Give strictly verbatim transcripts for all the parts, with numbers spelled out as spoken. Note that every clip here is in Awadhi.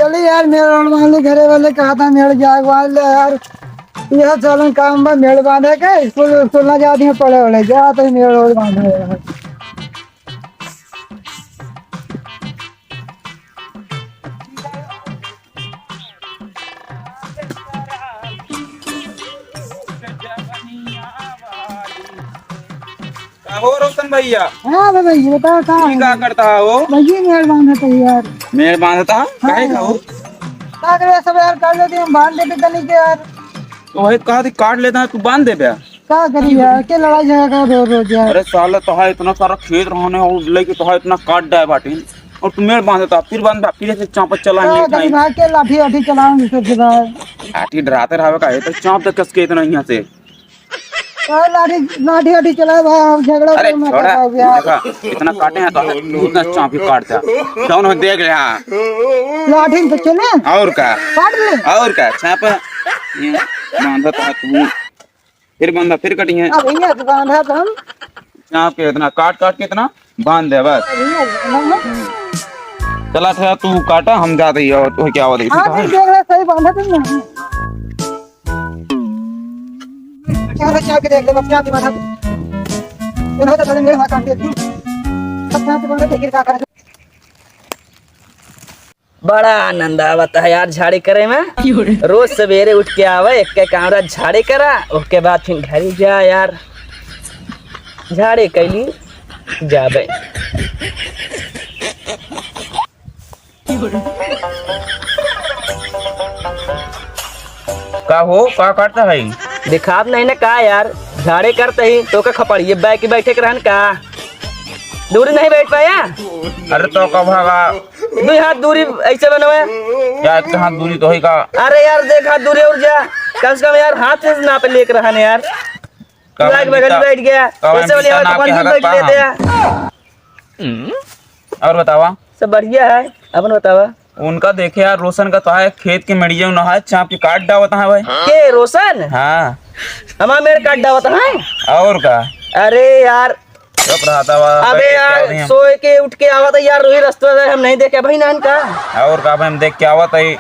चल यार, मेड़ ओड़ बांध ले, घरे वाले कहा था मेड़ जाग बांध ले यार। यह चलन काम बा, मेड़ बांधे के, स्कूल, स्कूल ना जाती हैं पढ़े वढ़े, जाते हैं मेड़ ओड़ बांधे यार। का हो रोशन भैया? हाँ बे भैया, बताओ का ई है? का करता हो? भैया मेड़ बांधत है यार। मेड़ बांधता? हाँ काहे का यार। हो? का करे सब यार, कर लेते हम, बांध देते तनी के यार। तो वही कहा थी काट लेता है, तू बांध दे बे। का करी यार, के लड़ाई झगड़ा कर रोज रोज यार। अरे साला तो है इतना सारा खेत रहने और लेके तो है इतना काट डाय बाटिन। और तू मेड़ बांधता, फिर बांधता, फिर ऐसे चापत चला का नहीं करी खाई। भाई, के लाठी वाठी चलाऊंगी सबसे भाई। लाठी डराते रहवे का, ये तो चाप दे कस के इतना यहाँ से। अरे लाठी, लाठी वाठी चलाए भाई, हम झगड़ा अरे कर मत छोड़ा, लगाओ यार। देखा, इतना काटे हैं तो उतना चाप ही काटता। जौन हो देख ले, हाँ। लाठी तो चले। और का? काट ले। और का? चाप, ये बांधा तो तू। फिर बांधा, फिर कटी है। अब ये बांधा तो हम। चाप के इतना काट, काट के इतना बांध दे बस। अब ये बांधा हम। चला था तू काटा, हम जाते ही और तू क्या हो रही हाँ, है? नहीं देख रहे, सही बांधा तो नहीं। क्या रे, क्या के देख ले, बस क्या दिमाग है? इन्हों तो साले मेरे हाथ काट दिए। सब क्या दिमाग है, देखिए क्या कर। बड़ा आनंद आवत है यार झाड़ी करे में। क्यों रे? रोज सवेरे उठ के आवे, एक के कामरा झाड़ी करा, उसके बाद फिर घर ही जा यार। झाड़ी कैली जाबे। का हो, का करता है? दिखात नहीं ना का यार, झाड़े करते ही तो का खपड़िए बैठ के बैठे के रहन का? दूरी नहीं बैठ पाया? अरे तो का भागा? दो हाथ दूरी ऐसे बनवे। क्या एक हाथ दूरी तो है का? अरे यार देख हाथ दूरी और जा, कम से कम यार हाथ से नाप लेके रहन यार। का लाग बगल बैठ गया, का ऐसे वाली हवा नाप के कौन सी हगत बैठ पा लेते हम? हैं? और बतावा? सब बढ़िया है, अपन बतावा। उनका देखे यार, रोशन का तो है खेत के मेड़िया न है, चाप के काट डावत है भाई। के रोशन? हाँ। हमार मेड़ काट डावत है? और का? अरे यार। चुप रहता हुआ, अबे बैठ के यार, क्या हो रही है? सोए के उठ के आवत है यार, वही रास्ता है, हम नहीं देखे भाई नान का। और का भाई, हम देख के आवत है।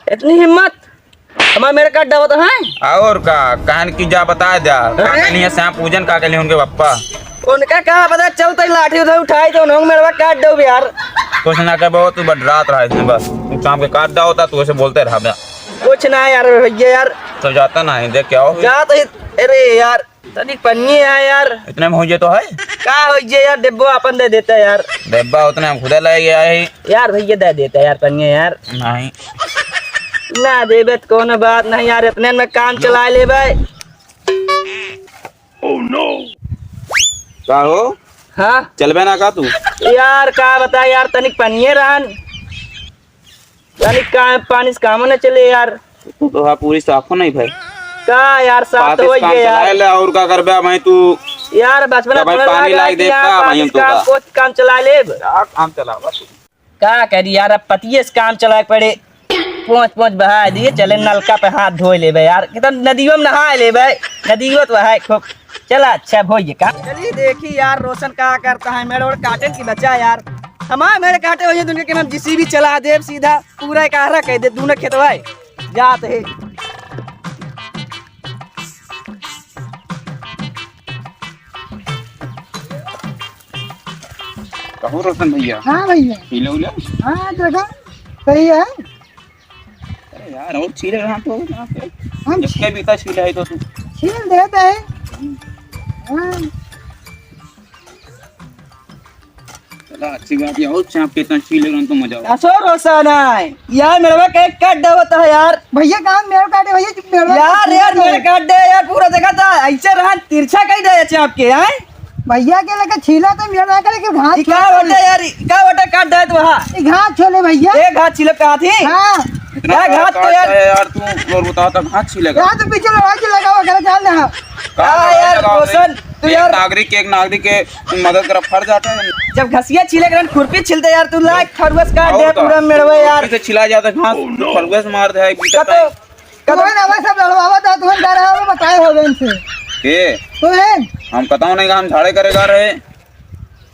इतनी हिम्मत? हमार मेड़ काट डावत है? और का, कान की जा बता जा। का अरे? के लिए श्याम पूजन का के लिए उनके पप्पा? उनका का पता चलता है, लाठी उधर उठाई तो उन्होंने मेड़वा काट दो यार। कुछ ना कहे, बहुत तू बडरात रहा इसमें बस। तू शाम के काट डावता, तू ऐसे बोलते रहा बे। कुछ ना यार भैया यार। तो जाता नहीं, देख क्या हो? जात ही, अरे यार, तनिक पन्नी है यार। इतने में हो जे तो है? का हो जे यार, डिब्बो अपन दे देता है यार। डिब्बा उतने हम खुदे ले गया है। यार भैया दे देता है यार पन्नी यार। नहीं। ना देबे त कोनो बात नहीं यार, इतने में काम चला लेबे। Oh no! का हो? हाँ? चलबे ना का तू? यार का बता यार, तनिक पनिये रहन। तनिक का, पानी से कामो न चले यार। तू तो हाँ पूरी साफो नहीं भाई। का यार, साफ पापी तो से वही काम है यार। चलाए ले, और का करबे भाई तू? यार बचपन का भाई थोड़ा पानी लगा लाग कि दे यार का पापी भाई से तू काम, का? कुछ काम चला ले। क्या काम चलावा तू? का करी यार, अब पतिये से काम चलाए के पड़े। पहुँच पहुँच बहा दिए, चले नलका पे हाथ धोए लेबे यार, कि तो नदियों में नहाए लेबे, नदियों तो है खूब। चला अच्छा भोज का। चलिए देखी यार रोशन का करता है, मेड़ ओड़ काटे की बचा यार, हमारे मेड़ काटे वही दुनिया के हम जेसीबी चला देब सीधा, पूरा एक आहरा कह दे दूनो खेतवा है। जात है। कहूँ रोशन भैया। हाँ भैया। पी लो, ले। हाँ देखा, सही है। अरे यार, और छीले रहा तो यहाँ पे। हम इसके भी का छीला है तो तू। छील देते हैं। हाँ। चला, अच्छी बात है। और चाप के इतना छीले रहा तो मजा आवा। असो रोशन है। यार, मेड़वा के काट डावत है यार। भैया, काम मेड़ काटे, भैया, मेड़वा यार, काट यार, डावत है। मेड़ काट दे यार, पूरा देखा था। ऐसे रहा, तिरछा कहीं दे चाप के, हैं? भैया के लगे छीला तो मेड़ ना करे कि घास ई का छोले बटे भैया। यार, ई का बटे काट दे तू, हाँ। ई घास छोले भैया। ए घास छीले कहा थी? हाँ। इतना क्या सारा घास तो काट यार? है यार तू, और बताओ तो घास छीलेगा। यहाँ तो पीछे लड़ाई के लगा हुआ, घर जान रहा। का हाँ लड़ाई यार, लगा हुआ रोशन, भाई? तू एक यार नागरिक, एक नागरिक के मदद कर फट जाता है। जब घसिया छीले करन खुरपी छीलते यार, तू लाइक खरगोश काट और दे का? पूरा मेड़वे यार। कैसे छिला जाता घास? खरगोश मार दे है, बीटा का तो का तो तोहन अब सब लड़वावा था, तोहन जा रहा हो, बताए हो गए इनसे। के? तोहन। हम बताओ नहीं, हम झाड़े करे गा रहे।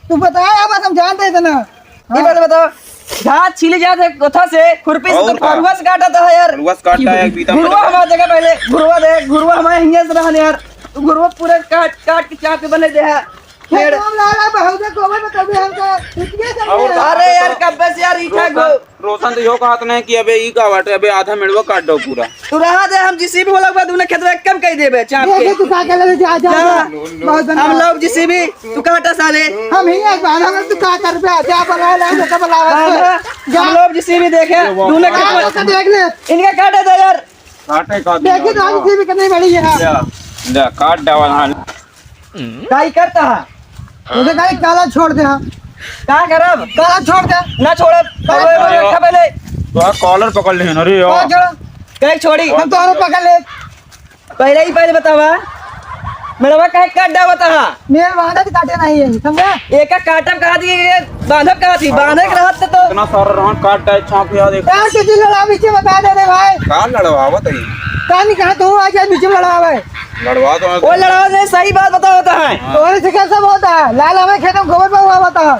तू बताए, अब हम जानते इतना। ये हाँ। बात बताओ। घास छीले जात है कोथा से, खुरपी से और तो का? फरुआ से काटत है यार। फरुआ से काटत है, एक बीता घुरवा पड़ेगा। हमार देखा पहले, घुरवा देख, घुरवा हमारे हियाँ से रहन यार। घुरवा पूरा काट, काट के चाप के बने दे है। पेड़। हम लाला बहुते गोबर में कभी हमका इतने सब और है। अरे यार, कब्बे से यार, ई खा गो। रोशन, रोशन तो यो कहत नहीं कि अबे ई का बाटे, अबे आधा मेड़वा काट दो पूरा। तू रहा दे, हम जेसीबी वाला के बाद उन्हें खेतवा कम कह देबे, चाप के। देखे तू का कर ले, जा, जा, जा। जा। बहुत हम धन्यवाद। लोग जेसीबी, तू काटा साले। हम ही एक बार, हम तू का कर बे, जा बुला ले, जा बुला ले। हाँ, हाँ। जा। हम लोग जेसीबी देखे, ये वो दोनों के हाँ, तो देख ले। इनका काटा दे यार। काटे का दिया देखी तो हम ना। जेसीबी कितनी बड़ी है। जा, जा, काट डावा हाँ। का ही करता है? उसे का ही काला छोड़ दे, हाँ। का करब? काला छोड़ दे। ना छोड़ब। अरे, अरे, अरे, अरे। तो कॉलर पकड़ ले ना रे, कौन यार। छोड़ा? कहीं छोड़ी। हम तो औरों पकड़ ले। पहले ही पहले बतावा, मेड़वा काहे काट डावत हा? मेड़ बांधत काटे नहीं है, समझा? एका काटब कहा थी, ये बांधब कहा थी, बांधे के रहत तो। इतना सारा रहन काट डाए, छाप यार, देख। यार, तुझे लड़ा पीछे बता दे रे भाई। का लड़वावत है? का नहीं कहा तू आ जाए, पीछे लड़वावे। लड़वा तो वो लड़ाओ नहीं, सही बात बताओ तो है। हाँ। तोरे से कैसे बहुत है? लाल हमें खेतों में गोबर पे हुआ बता।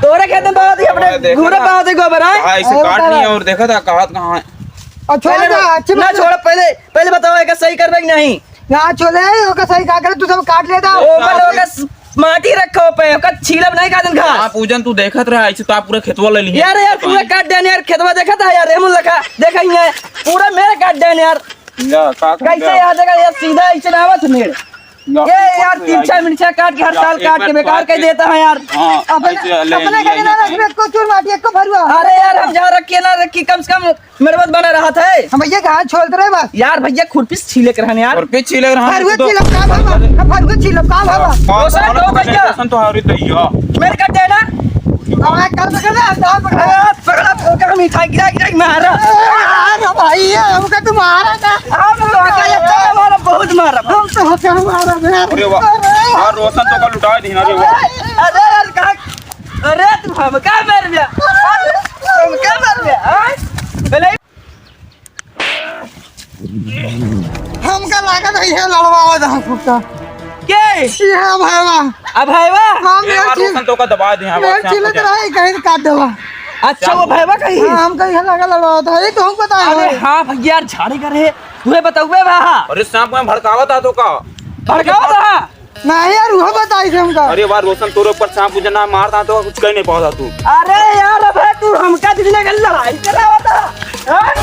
तोरे खेत में बहुत ही अपने अरे, देखा घूरे ना। बहुत ही गोबर है। हाँ, इसे अरे, काट बता नहीं रहा। और देखा था, कहा कहाँ है? और छोड़ पहले दे, अच्छी ना बात है। छोड़, पहले, पहले बताओ, एक सही करबे कि नहीं? ना छोड़े, ओका सही का करे, तू सब काट लेता। ओ, मतलब, ओका स-, माटी रखो पे, ओका छीलब नहीं का दिन घास। हाँ, पूजन, तू देखत रहा, ऐसे तो आप पूरा खेतवा ले लिए। यार, यार, पूरा काट देन यार, खेतवा देखत है यार, रेमन लखा, देखा ही है, पूरा मेरे काट देन यार। या, का कर कैसे गया? यार, देखा यार, सीधा ऐसे ना आवत मेरे। या, ये यार, का तिरछा गया? मिर्चा काट के, हर या, साल एक काट के बार बेकार काट कर के। देता है यार। हाँ, अपने, ऐसे ले अपने लिया गले ना जाता है। रखबे, एको चूर माटी, एको फरुआ। अरे यार, हम जहाँ रखिए ना रखी, कम से कम मेरे मत बना रहा था। हम भैया कहाँ छोड़ रहे बस। यार, भैया खुरपी से छीले के रहने यार। खुरपी छीले के रहने, फरुआ तू तो छीले का बाबा, फरुआ छीले का बाबा। हाँ, दोसर कौन दो पकड़े? भैया। दोसन तो हरी दैया। मेरे का देना। हमारे कल पकड़ ले, हम तो पकड़ ले। पकड़ा, पकड़ा, मिठाई गिरा, गिरा के मारा। अरे भाई, ये हमका तो मारा था। हम तो होके ये तो हमारा बहुत मारा। हम तो होके मारा बे। अरे वाह। अरे। यार, रोशन तो का लुटा दी ना रे वाह। अरे यार, कहाँ? अरे, तू हमका मार दिया। हमका मार दिया, हाँ? पहले हमका लागत है, ये लड़वावा जहाँ फुटता। के? ये है भाईवा। अब भाईवा? हम ए, मेरे यार, चीज, रोशन तो का दबा दे, हाँ, मेरे बस यहाँ चीज फंसा। तो रहा है, कहीं काट देवा। अच्छा, वो भाईवा कहीं? हाँ, हम कहीं लगा लड़वावा था, ये तो हम पता है अरे भाई। हाँ भैया, यार, झाड़े कर रहे, तुहे बताउबे बा। अरे, सांप में भड़कावा था तो का? भड़कावा था? नहीं यार, वो बताई थे हमका। अरे वाह, रोशन, तोरे ऊपर सांप उजना मारता तो कुछ कह नहीं पाता तू। अरे यार, अबे तू हमका दिखने का लड़ाई करावा था, हाँ?